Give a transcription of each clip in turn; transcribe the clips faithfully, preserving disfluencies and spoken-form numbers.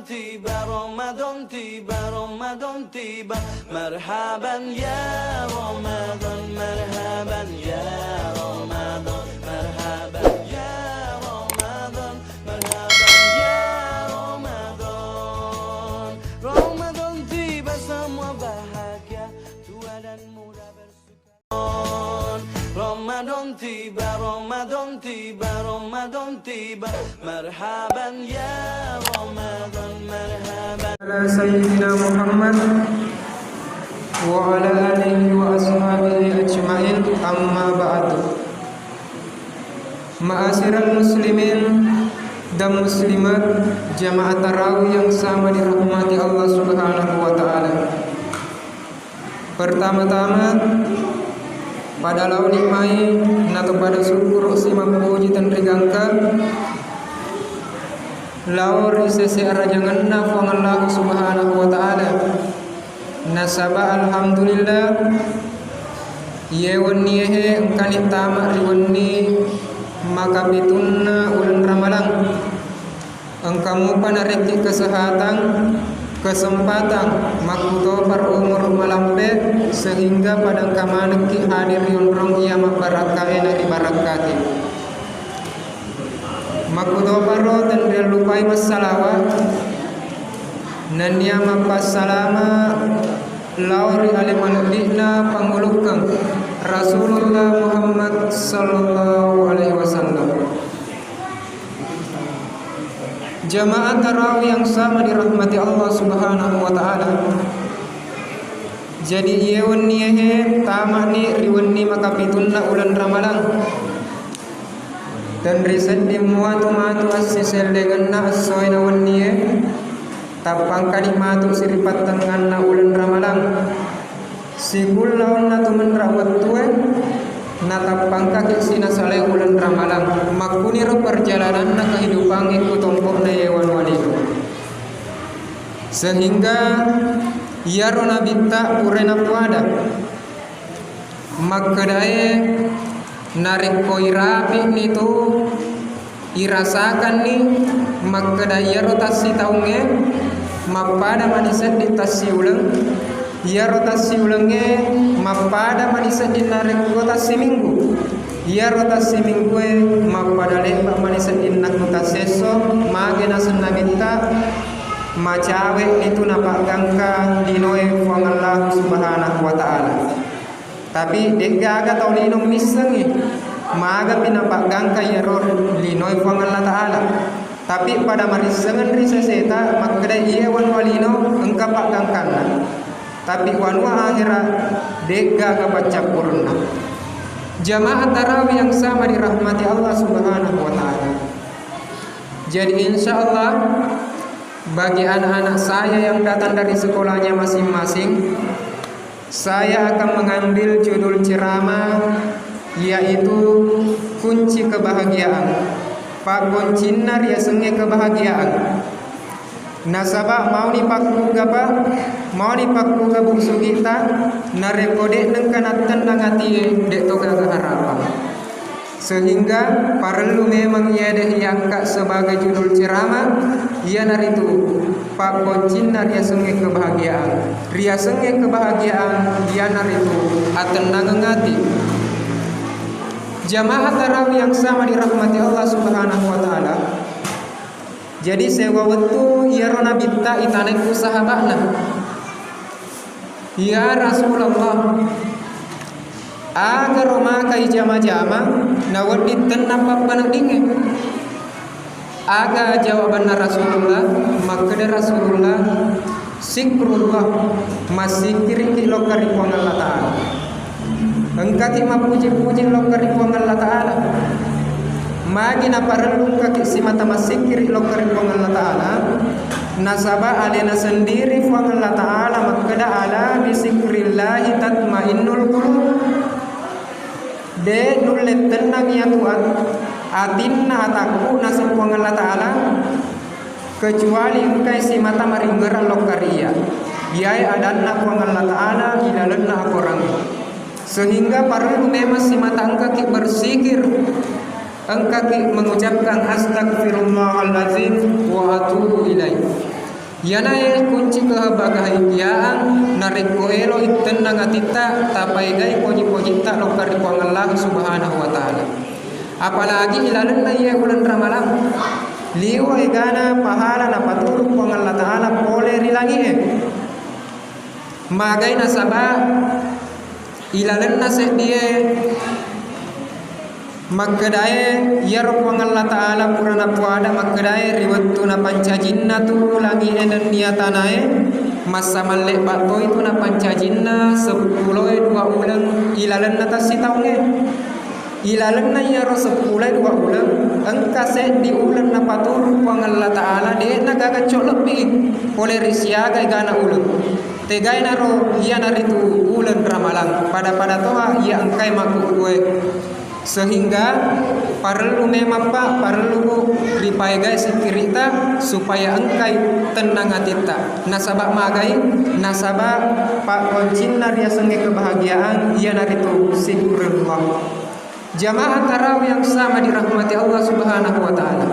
Tiba Ramadan, tiba Ramadan, tiba. Marhaban ya Ramadan, marhaban ya Ramadan, marhaban ya Ramadan, marhaban ya Ramadan. Ramadan tiba, semua bahagia, tua dan muda bersuka. Ramadan tiba, Ramadan tiba, Ramadan tiba. Marhaban ya Ramadan, marhaban. Ala Sayyidina Muhammad wa ala alihi wa ashabihi ajma'in, amma ba'du. Ma'asyiral muslimin dan muslimat, jamaah tarawih yang sama dirahmati Allah Subhanahu wa Ta'ala. Pertama-tama, pada laoni mai nato pada syukur si mappuji tenrigangka lao ri sese arajangenna Puang Allah Subhanahu wa Ta'ala. Nasaba alhamdulillah, iye wenni ehe engkani tama ri wenni makapitunna uleng Ramalang. Engka mupa narekki kesehatan, kesempatan makkutoparo umur malampe, sehingga pada engka manekki hadir ri onrong iya mabbarakkae naribarakkaki. Makkutoparo tenriallupai massalawa nennia mappassalama lao ri ale malebbi'na pangulukkeng Rasulullah Muhammad sallallahu alaihi wasallam. Jamaah tarawih yang sama dirahmati Allah Subhanahu wa Ta'ala. Jadi, iye wenni ehe tamani ri wenni makapitunna uleng Ramalang. Tenri sedding muatu-matu assisellengenna essoe na wennie, tappangkani matu siripattengnganna uleng Ramalang. Sikullaonna tumenra wettue, natappangkaki sinasalai uleng Ramalang. Makkuniro perjalananna kehidupangnge ku tompo'na ye wanua lino. Sehingga iyaro nabitta pura napuada, makkedae narekko irapi'ni tu irasakanni makkeda iyaro tassitaungnge mappada mani sedding tassiuleng, iyaro tassiulengnge mappada mani sedding narekko tassiminggu, iyaro tassiminggue mappada le'ba mani sedding nakku tassesso. Mage naseng nabitta, macawe'ni tu napaggangka linoe Puang Allah Subhanahu wa Ta'ala. Tapi de'gaga tau lino missengngi magami napaggangka iyaro linoe Puang Allah Ta'ala. Tapi pada marissengeng ri seseta makkeda iye wanua lino engka paggangkanna. Tapi wanua akhera de'gaga paccappurenna. Jamaah tarawih yang sama dirahmati Allah Subhanahu wa Ta'ala. Jadi, insya Allah, bagi anak-anak saya yang datang dari sekolahnya masing-masing, saya akan mengambil judul ceramah, yaitu kunci kebahagiaan. Pakkuncinna riasengnge kebahagiaan. Nasaba mauni pakkugapa, mauni pakkuga busugitta, narekko de' nengka nattennang atie, de' to gaga harapang. Sehingga parellu memang iyede iangka sebagai judul ceramah, iyanaritu pakkuncinna riasengnge kebahagiaan. Riasengnge kebahagiaan iyanaritu atennangeng ati. Jamaah tarawih yang sama dirahmati Allah Subhanahu wa Ta'ala. Jadi, sewa wettu iyaro nabitta itanai ku sahaba'na, "Ya Rasulullah, agaro maka ijama-jama nawedding tennang pappaneddingnge?" Aga jawabanna Rasulullah? Makkeda Rasulullah, "Zikrullah, massikkiriki lokka ri Puang Allah Ta'ala." Engkaki mappuji-puji lokka ri Puang Allah Ta'ala. Magi naparellu engkaki simata massikkiri lokka ri Puang Allah Ta'ala? Nasaba alena sendiri Puang Allah Ta'ala makkeda, "Ala bizikrillahi tatmainnul qulub." De nulle tennang iyatu at-, atinna atakku, naseng Puang Allah Ta'ala, kecuali engkai simata maringerang lokka ri iya. Iyae adanna Puang Allah Ta'ala ri lalenna akorangnge. Sehingga parellu memang simata engkaki bersikir, engkaki mengucapkan, "Astagfirullahalazim wa atubu ilaih." Iyanae kunci kebahagiaan narekko elo ittennang atitta, tapaegai poji-pojitta lokka ri Puang Allah Subhanahu wa Ta'ala. Apalagi ilalenna iye uleng Ramalang, liwa egana pahala napaturu Puang Allah Ta'ala pole ri langi'e. Magai nasaba ilalenna seddie makkedae, iyaro Puang Allah Ta'ala pura napuada makkedae ri wettu napancajinna tu langi'e nennia tanae, massamallebba toi tu napancajinna seppuloe dua uleng ilalenna tassitaungnge. Ilalenna iyaro seppuloe dua uleng, engka seddi uleng napaturu Puang Allah Ta'ala, de'na gaga cok lebbi pole ri siaga egana uleng. Tegainaro iyanaritu uleng Ramalang, pada-pada toha iya engkai makkukkue. Sehingga parellu memang, Pak, parellu, Bu, ripaegai sikkiri'ta supaya engkai tennang atitta. Nasaba magai, nasaba pakkoncinna riasengnge kebahagiaan iyanaritu zikrullah. Jamaah tarawih yang sama dirahmati Allah Subhanahu wa Ta'ala.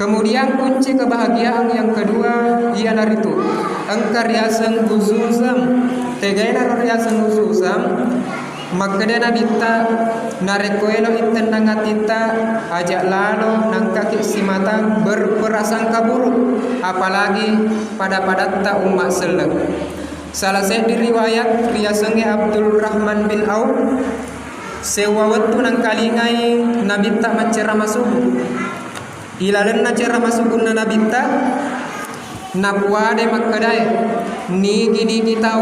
Kemudian kunci kebahagiaan yang kedua iyanaritu engka riaseng khususam. Tegainaro riaseng khususam, makkeda Nabitta, narekko elo ittennang atitta, aja lalo nangkaki simata berprasangka buruk, apalagi pada-padatta umma selleng. Salah seddi riwayat riasengnge Abdul Rahman bin Auf, sewwa wettu nangkalingai Nabitta maccerama subuh. Ilalenna cerama subuhna Nabitta, napuade makkedae, nigi-nigi tau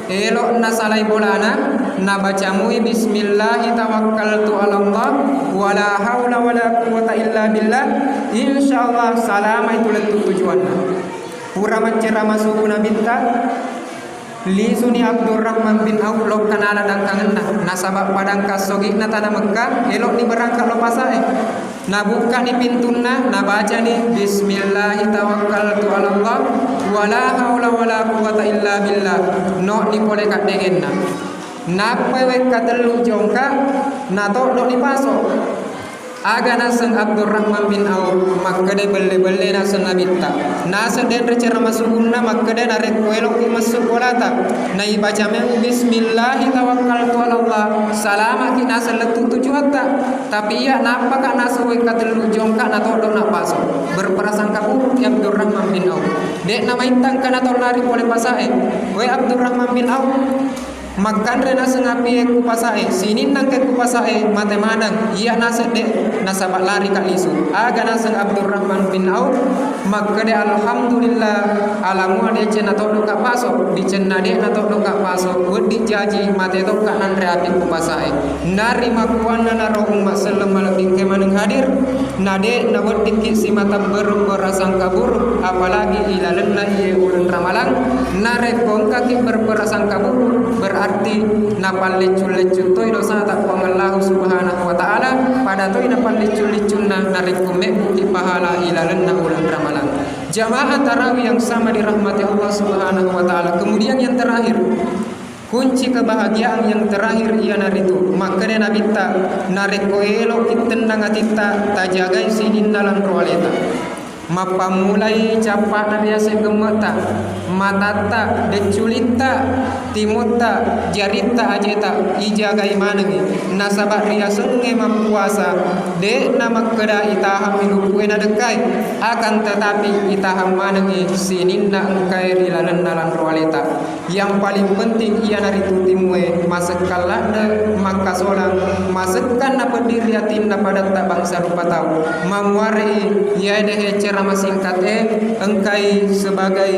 elo nasalai bolana, nabaca mui bismillahi tawakkaltu ala Allah, wala haula wala quwwata illa billah, insyaallah salamai tu lettu tujuanna. Pura maccerama subuh Nabitta, lisuni Abdurrahman bin Auf lokka nala dangkangenna, nasaba pada engka sogi'na tana Mekka, elo'ni berangkat lo pasae. Nabukkani pintunna, nabacani, "Bismillahi tawakkaltu ala Allah, wala haula wala quwwata illa billah." No'ni pole kaddengenna. Nappai wekka tellu jongka, natoddo'ni paso. Aga naseng Abdurrahman bin Auf, makkeda belle-belle naseng Nabitta. Naseng denre cerama subuhna makkeda narekko eloki messu bolata, naibaca memu bismillahi tawakkaltu ala Allah, salamaki naseng lettu tujuatta. Tapi iya nappaka naseng wekka tellu jongka natoddo napaso. Berprasangka buruk ki Abdurrahman bin Auf. De'na maittangka natau lari pole pasae. We Abdurrahman bin Auf, makkanre naseng apie ku pasae, sininna engka ku pasae, mate maneng. Iya naseng de, nasaba lari ka lisu. Aga naseng Abdurrahman bin Auf, makkeda, "Alhamdulillah, ala mua deceng natoddo ka paso, dicenna de natoddo ka paso, weddi jaji mate tokka nanre api ku pasae." Narimakkuannanaro umma selleng malebbi engka maneng hadir, na de naweddikki simata berprasangka buruk, apalagi ilalenna iye uleng Ramalang. Narekko engkaki berprasangka buruk, berarti napalleccu-leccu toi dosata Puang Allahu Subhanahu wa Ta'ala, pada toi napalleccu-leccunna narekko mebbuki pahala ilalenna uleng Ramalang. Jamaah tarawih yang sama dirahmati Allah Subhanahu wa Ta'ala. Kemudian yang terakhir, kunci kebahagiaan yang terakhir iyanaritu, makkeda Nabitta, narekko eloki tennang atitta, tajagai sininna lanro aleta. Mappammulai cappa'na riaseng gemme'ta, matatta, decculitta, timutta, jaritta, ajeta, ijagai manengngi. Nasaba riasengnge mappuasa, de'na makkeda itahammi lupue nadekkai, akan tetapi itahang manengngi sininna engkae ri lalenna lanro aleta. Yang paling penting iyanaritu timue masekkang ladde, makkasolang, masekkang napeddi ri atinna padatta bangsa rupa tau. Mamuarei iyae dehe cerama singkat e engkai sebagai,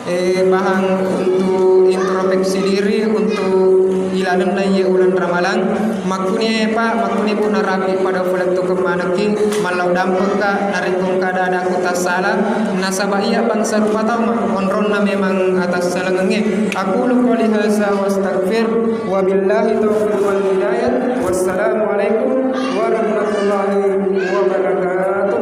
eh, bahan untuk introspeksi diri, untuk ilalenna iye uleng Ramalang. Makkuni, Pak, makkuni, Bu, narapi pada palettukeng manekki, mallau dampengka, narekko engka ada-ada ku tassala, nasaba iya bangsa rupa tau ma, onronna memang atassalengengnge. Aqulu qouli hadza wa astaghfir, wa billahi taufiq wal hidayah. Wassalamualaikum warahmatullahi wabarakatuh.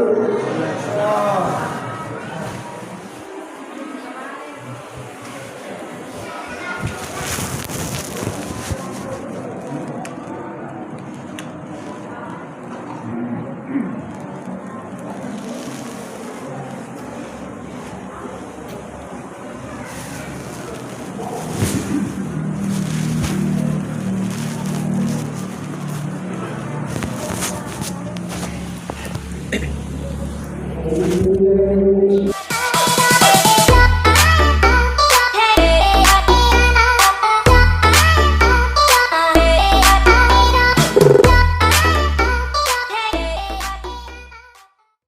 Indonesia.